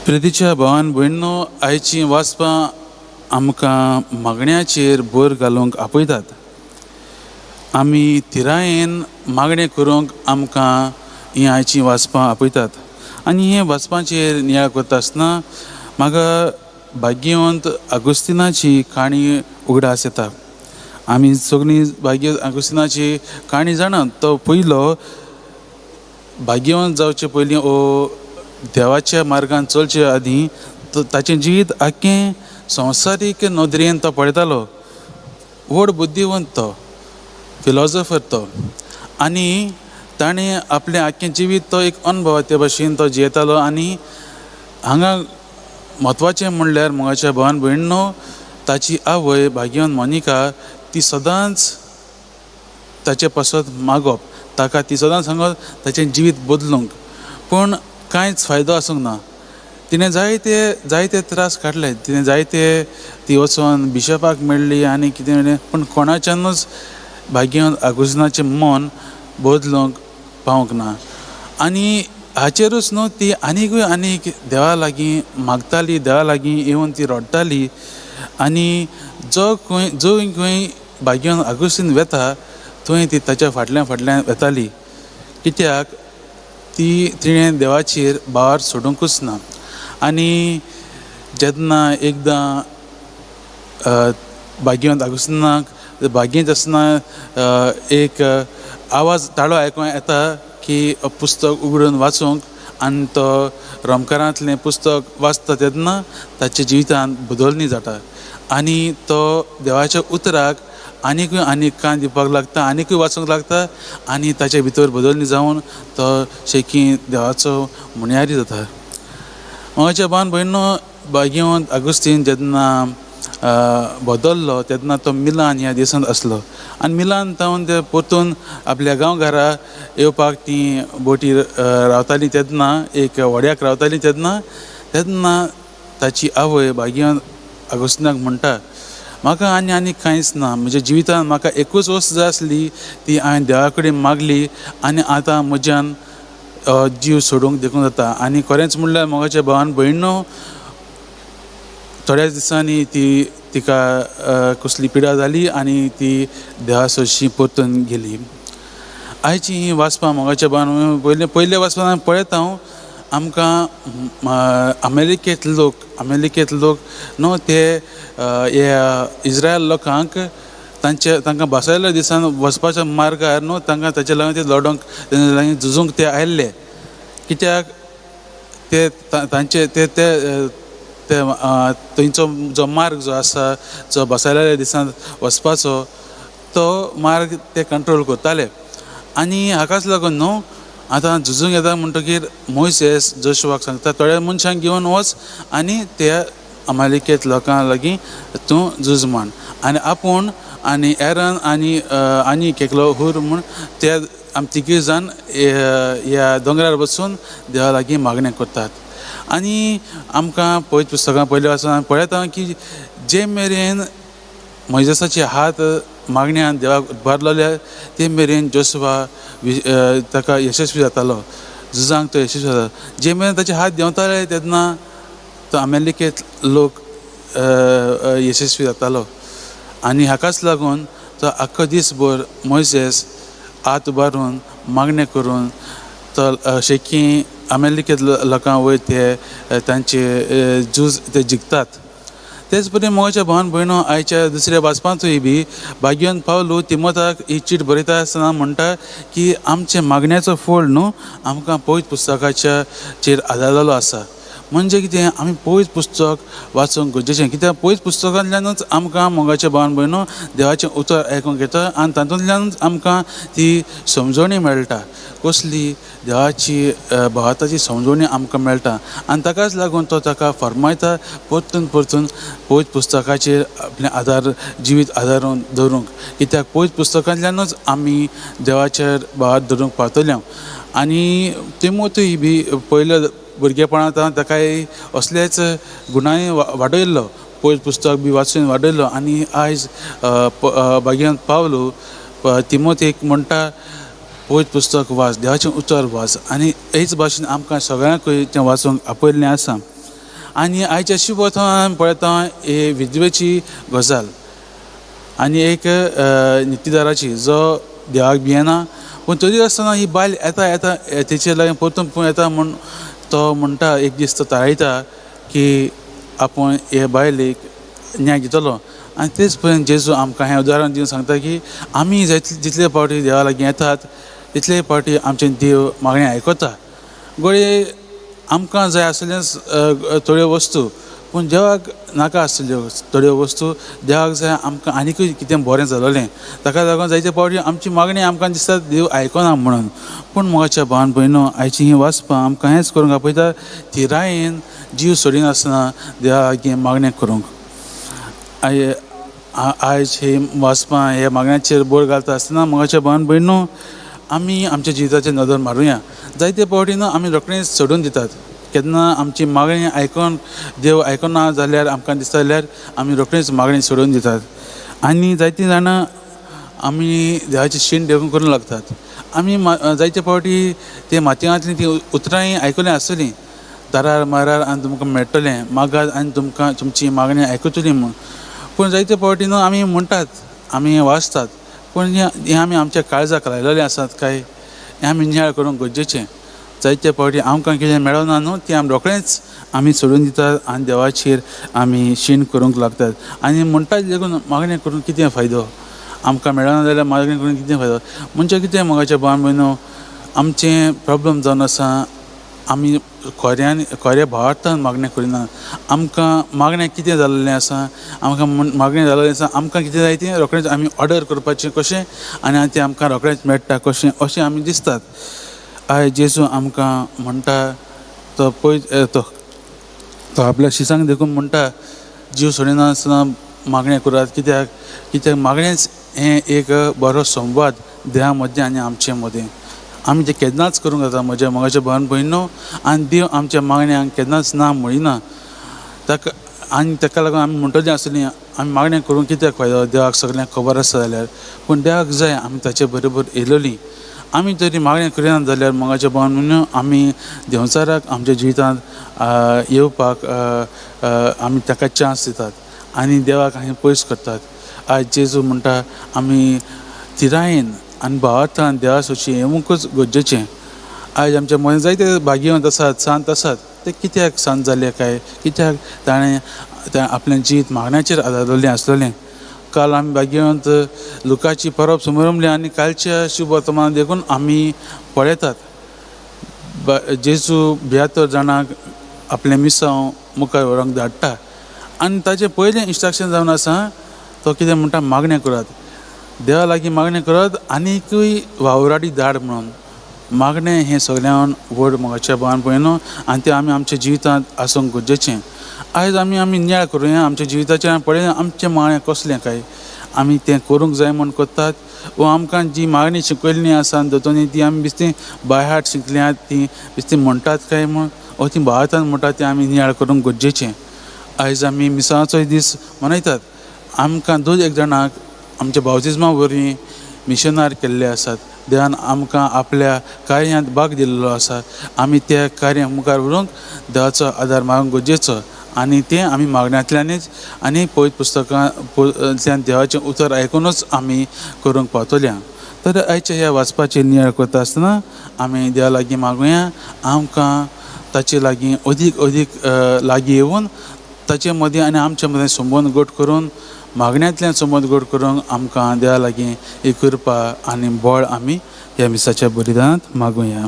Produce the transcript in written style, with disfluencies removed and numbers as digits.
प्रितीच्या भावान भयणो, आयची वाचपां आमकां मागण्याचेर भर घालूंक आपयतात. आमी थिरायेन मागणें करूंक आमकां हीं आयचीं वाचपां आपयतात. आनी हे वाचपांचेर नियाळ करता आसतना म्हाका भाग्यवंत आगुस्तिनाची काणी उगडास येता. आमी सगळीं भाग्य आगुस्तिनाची काणी जाणात. तो पयलो भाग्यवंत जावचे पयलीं ओ देवाच्या मार्गान चलचे आदीं ताचें जिवीत आख्खें संवसारीक नदरेन तो पळयतालो. व्हड बुद्धिवंत तो, फिलॉजॉफर तो, आनी ताणें आपलें आख्खें जिवीत तो एक अनुभवाचे भशेन तो जियेतालो. आनी हांगा म्हत्वाचें म्हणल्यार मोगाच्या भावान भयणो, ताची आवय भाग्यवंत मोनिका ती सदांच ताचे पासत मागप, ताका ती सदांच सांगप ताचें जिवीत बदलूंक, पूण कांयच फायदो आसूंक ना. तिणें जायते जायते त्रास काडले, तिणें जायते ती वचोन बिशपाक मेळ्ळी आनी कितें मेळ्ळें, पूण कोणाच्यानूच भाग्यवंत आगुस्तिनाचें मन बदलूंक पावूंक ना. आनी हाचेरूच न्हू ती आनीकूय आनीक देवा लागीं मागताली, देवा लागीं येवन ती रडटाली. आनी जो खंय जो खंय भाग्यवंत आगुस्तीन वेता थंय ती ताच्या फाटल्यान फाटल्यान वेताली, कित्याक ती तिणें देवाचेर भार सोडूंकच ना. आनी जेन्ना एकदां भाग्यवंत आगुस्तिनाक बागेंत आसतना एक आवाज ताळो आयकूंक येता की पुस्तक उगडून वाचूंक, आनी तो रोमकारांतलें पुस्तक वाचता तेन्ना ताच्या जिवितांत बदलणी जाता आनी तो देवाच्या उतराक आनीकूय आनीक कान दिवपाक लागता, आनीकूय वाचूंक लागता आनी ताचे भितर बदलणी जावन तो शेकी देवाचो म्हणयारी जाता. मोगाच्या भावान भयणो, भाग्यवंत आगुस्तीन जेन्ना बदल्लो तेन्ना तो मिलान ह्या देशांत आसलो आनी मिलान तावन ते परतून आपल्या गांव घरा येवपाक ती बोटीर रावताली तेन्ना, एक व्हड्याक रावताली तेन्ना, तेन्ना ताची आवय भाग्यवंत आगुस्तिनाक म्हणटा, म्हाका आनी आनी कांयच ना, म्हज्या जिवितांत म्हाका एकूच वस्त जाय आसली ती हांवें देवा कडेन मागली आनी आतां म्हज्यान जीव सोडूंक देखून जाता. आनी खरेंच म्हणल्यार मोगाच्या भावान भयणो, थोड्याच दिसांनी ती तिका कसली पिडा जाली आनी ती देवा सरशी परतून गेली. आयची ही वाचपां मोगाच्या भावान पयले पयले वाचपां पळयता हांव, आमकां अमेरिकेंत लोक न्हू ते इज्रायल लोकांक तांचे तांकां बसयल्ल्या दिसान वचपाच्या मार्गार न्हू तांकां ताचे लागून ते लडोंक तांचे लागीं झुजूंक ते आयिल्ले, कित्याक ते तांचे ते ते थंयचो जो मार्ग जो आसा जो बसयल्ल्या दिसान वचपाचो तो मार्ग ते कंट्रोल करताले. आनी हाकाच लागून न्हू आतां झुजूंक येता म्हणटकीर मोयसेस जोशुआक सांगता थोड्या मनशांक घेवन वच आनी त्या अमालिकेत लोकां लागीं तूं झूज म्हण, आनी आपूण आनी एरन आनी आनी एकलो हूर म्हूण ते आमी तिगूय जाण ह्या दोंगरार बसून देवा लागीं मागणें करतात. आनी आमकां पयलीं पुस्तकां पयलीं वाचून पळयता की जे मेरेन मोयजेसाचे हात मागण्यान देवाक उबारलेले ते मेरेन जोशुआ ताका यशस्वी जातालो, झुजांक तो यशस्वी जातालो. जे मेरेन ताचे हात देंवताले तेन्ना तो अमेरिकेंत लोक यशस्वी जातालो. आनी हाकाच लागून तो आख्खो दीसभर मोयजेस हात उबारून मागणें करून तो शेकी अमेरिकेंत लोकां वयर ते तांचे झूज ते जिखतात. तेच परी मोगाच्या भावान भयणो, आयच्या दुसऱ्या वाचपांतूय बी भाग्यवंत पावलू तिमोताक ही चीट बरयता आसतना म्हणटा की आमचें मागण्याचो फोल न्हू आमकां पवित्र पुस्तकाच्या चेर आदारलेलो आसा. म्हणजे कितें, आमी पवित्र पुस्तक वाचूंक गरजेचें, कित्याक पवित्र पुस्तकांतल्यानूच आमकां मोगाच्या भावान भयणो देवाचें उतर आयकूंक येता आनी तातूंतल्यानूच आमकां ती समजवणी मेळटा, कसली देवाची भावार्थाची समजवणी आमकां मेळटा. आनी ताकाच लागून तो ताका फर्मायता परतून परतून पवित्र पुस्तकाचेर आपलें आदार जिवीत आदारून दवरूंक, कित्याक पवित्र पुस्तकांतल्यानूच आमी देवाचेर भावार्थ दवरूंक पावतले. आनी तिमोतूय बी पयले भुरगेपणांत ताकाय असलेच गुणांनी वाडयल्लो, पवित्र पुस्तक बी वाचून वाडयल्लो. आनी आयज भाग्यवंत पावलू तिमोतेक म्हणटा पवित्र पुस्तक वाच, देवाचें उतर वाच. आनी हेच भाशेन आमकां सगळ्यांकूय तें वाचूंक आपयल्लें आसा. आनी आयच्या शुभ वर्तमानान पळयता हे विधवेची गजाल आनी एक नितीदाराची जो देवाक भियेना, पूण तरी आसतना ही बायल येता येता तेचे लागीं परतून पूण येता म्हूण तो म्हणटा. एक दीस तो थारायता की आपूण हे बायलेक न्याय दितलो. आनी तेच पर्यंत जेजू आमकां हें उदाहरण दिवन सांगता की आमी जितले फावटी देवा लागीं येतात तितले फावटी आमचें देव मागणें आयकता. घडये आमकां जाय आसलेंच थोड्यो वस्तू, पूण देवाक नाका आसल्यो थोड्यो वस्तू. देवाक जाय आमकां आनीकूय कितें बरें जालोलें. ताका लागून जायते फावटी आमची मागणी आमकां दिसता देव आयकना म्हणून. पूण मोगाच्या भावान भयणो, आयची ही वाचपां आमकां हेंच करूंक आपयता, थिरायेन जीव सोडिनासतना देवा लागीं मागणें करूंक. आयज ही वाचपां ह्या मागण्याचेर भर घालता आसतना मोगाच्या भावान भयणो, आमी आमच्या जिविताचेर नदर मारुया. जायते फावटी न्हू आमी रोखडेच सोडून दितात. केन्ना आमची मागणी आयकून देव आयकना जाल्यार आमकां दिसता जाल्यार आमी रोखडीच मागणी सोडून दितात. आनी जायतीं जाणां आमी देवाची शीण देखून करूंक लागतात. आमी जायते फावटी ते मातयांतलीं तीं उतरांय आयकलीं आसतलीं, दारार मारार आनी तुमकां मेळटलें, मागात आनी तुमकां तुमची मागणी आयकतली म्हूण. पूण जायते फावटी न्हू आमी म्हणटात, आमी वाचतात, पूण हें आमी आमच्या काळजाक लायलेलें आसात काय हें आमी नियाळ करूंक गरजेचें. जायते फावटी आमकां कितें मेळना न्हू तें आमी रोखडेंच आमी सोडून दितात आनी देवाचेर आमी शीण करूंक लागतात. आनी म्हणटात देखून मागणें करून कितें फायदो, आमकां मेळना जाल्यार मागणें करून कितें फायदो. म्हणजे कितें मोगाच्या भावान भयणो, आमचें प्रोब्लम जावन आसा आमी खऱ्यान खऱ्या भावार्थान मागणें करिना. आमकां मागणें कितें जाल्लें आसा, आमकां मागणें जाल्लें आसा, आमकां कितें जाय तें रोखडेंच आमी ऑर्डर करपाचें कशें आनी तें आमकां रोखडेंच मेळटा कशें अशें आमी दिसतात. आयज जेजू आमकां म्हणटा, तो पळय तो आपल्या शिसांक देखून म्हणटा, जीव सोडिनासतना मागणें करात. कित्याक कित्याक मागणेंच हें एक बरो संवाद देवा मदें आनी आमचे मदें. आमी तें केन्नाच करूंक जाता म्हज्या मोगाच्या भावान भयणो, आनी देव आमच्या मागण्यांक केन्नाच ना म्हणिना. ताका आनी ताका लागून आमी म्हणटलीं आसतलीं आमी मागणें करूंक कित्याक फायदो, देवाक सगळ्यांक खबर आसा जाल्यार. पूण देवाक जाय आमी ताचे बरोबर येयलोलीं. आमी तरी मागणें करिना जाल्यार मोगाच्या भावान भयणो आमी देंवचाराक आमच्या जिवितांत येवपाक आमी ताका चान्स दितात आनी देवाक आमी पयस करतात. आयज जेजू म्हणटा आमी थिरायेन आनी भावार्थान देवा सोशी येवंकूच गरजेचें. आयज आमच्या मदीं जायते भाग्यवंत आसात, सांत आसात, ते कित्याक सांत जाले काय, कित्याक ताणें आपलें जिवीत मागण्याचेर आदारलेलें आसलेलें. काल आमी भाग्यवंत लुकाची परब समरमली आनी कालच्या शुभ वर्तमान देखून आमी पळयतात जेजू 72 जाणांक आपलें मिसांव मुखार व्हरूंक धाडटा आनी ताचें पयलें इन्स्ट्रक्शन जावन आसा, तो कितें म्हणटा, मागणें करात, देवा लागीं मागणें करात आनीकूय वावराडी धाड म्हणून. मागणें हें सगळ्यान व्हड मोगाच्या भावान पळयनो आनी तें आमी आमच्या जिवितांत आसूंक गरजेचें. आयज आमी आमी नियाळ करुया आमच्या जिविताचेर, पळय आमचें मागणें कसलें काय, आमी तें करूंक जाय म्हूण करतात वो आमकां जी मागणी शिकयल्ली आसा दोतोनी ती आमी बेश्टी बाय हार्ट शिकल्या, ती बेश्टी म्हणटात काय म्हूण, वो ती भावार्थान म्हणटात तें आमी नियाळ करूंक गरजेचें. आयज आमी मिसाचोय दीस मनयतात. आमकां दोन एक जाणांक आमच्या बावतिज्मा वरवीं मिशनार केल्ले आसात. देवान आमकां आपल्या कार्यांत भाग दिल्लो आसा. आमी त्या कार्य मुखार व्हरूंक देवाचो आदार मागूंक गरजेचो आनी तें आमी मागण्यांतल्यानच आनी पवित्र पुस्तकांतल्यान देवाचें उतर आयकुनूच आमी करूंक पावतल्या. तर आयच्या ह्या वाचपाचेर नियाळ करता आसतना आमी देवा लागीं मागुया, आमकां ताचे लागीं अदीक अदीक लागीं येवन ताचे मदीं आनी आमचे मदीं संबंद घट करून, मागण्यांतल्यान संबंद घट करूंक आमकां देवा लागीं एक कृपा आनी बळ आमी ह्या मिसाच्या बलिदानांत मागुया.